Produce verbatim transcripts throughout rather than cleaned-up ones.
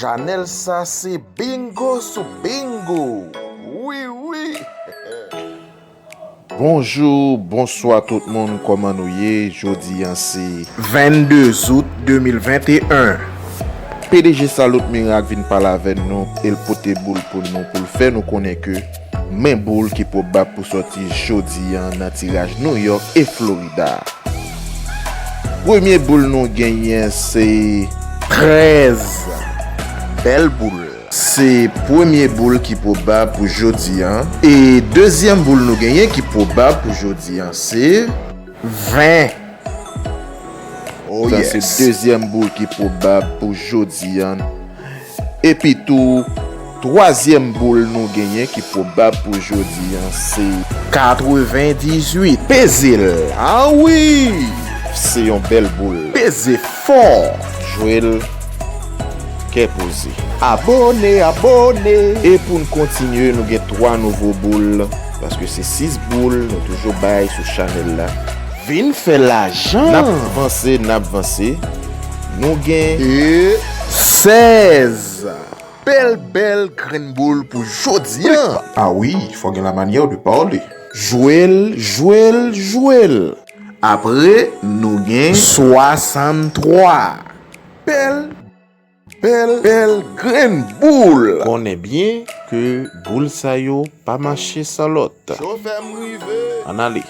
Chanèl sa se bingo sou bingo. Wi, wi. Bonjou, bonswa tout moun, kòman nou ye? Jodi a se vennde zout de mil venteyen. P D G Salut Miracle vin pale avè nou, e l pote boul pou nou, pou l fè nou konnen ke men boul ki pwobab pou sòti jodi a nan tiraj New York e Florida. Premye boul nou genyen se trèz. Bèl boul. Se premye boul ki pwobab pou jodi a. E dezyèm boul nou genyen ki pwobab pou jodi a se ven. Oh yes. Sa se dezyèm boul ki pwobab pou jodi a. Epi tou, twazyèm boul nou genyen ki pwobab pou jodi a se katrevendizuit. Peze l. Ah wi! Se yon bèl boul. Peze fò. Jwe l kè poze. Abone, abone. E pou n kontinye, nou gen twa nouvo boul, paske se sis boul nou toujou bay sou chanèl la. Vin fè lajan. N ap vanse, n ap vanse. Nou gen e sèz. Bèl, bèl grenn boul pou jodi a. Ah wi, fò gen la manyè de pale. Jwe l, jwe l, jwe l. Apre, nou gen swasanntwa. Bèl, bèl, bèl grenn boul. Konnen byen ke boul sa yo pa mache san lòt. Chofè m rive. Ann ale.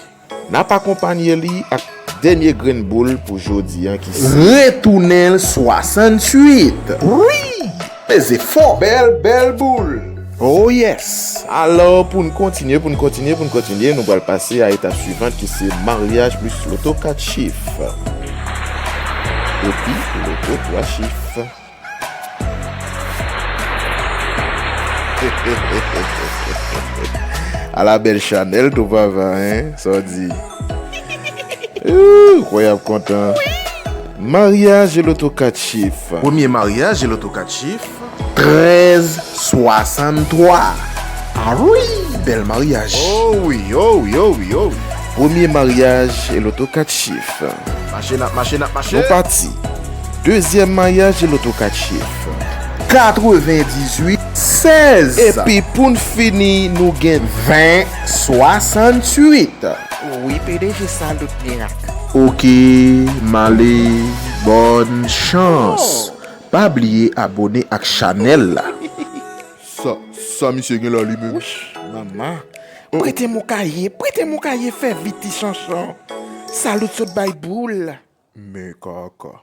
N ap akonpanye li ak dènye grenn boul pou jodi a ki se retounen l swasantuit. Wi! Peze fò. Bèl, bèl boul. Oh yes! Alò, pou n kontinye, pou n kontinye, pou n kontinye, nou pral pase a etap swivan ki se maryaj plis loto kat chif. Epi loto twa chif. Ala bèl chanèl tou papa, hein? Sa w di? Ooh, kwè y ap kontan. Maryaj e loto kat chif. Premye maryaj e loto kat chif. Trèz swasanntwa. Ah wi, bèl maryaj. Oh wi, oh wi, oh wi, oh wi. Premye maryaj e loto kat chif. Mache n ap mache, n ap mache. Nou pati. Dezyèm maryaj e loto kat chif. Katrevendizuit sèz. Epi pou n fini, nou gen ven swasantuit. Wi, P D G Salut Miracle. Oke, m ale, bòn chans. Oh. Pa bliye abone ak chanèl la. Sa, sa misye gen la li menm? Wouch, manman. Prete m yon kaye, prete m yon kaye, fè vit ti chanchon. Salut sot bay boul. Men kaka.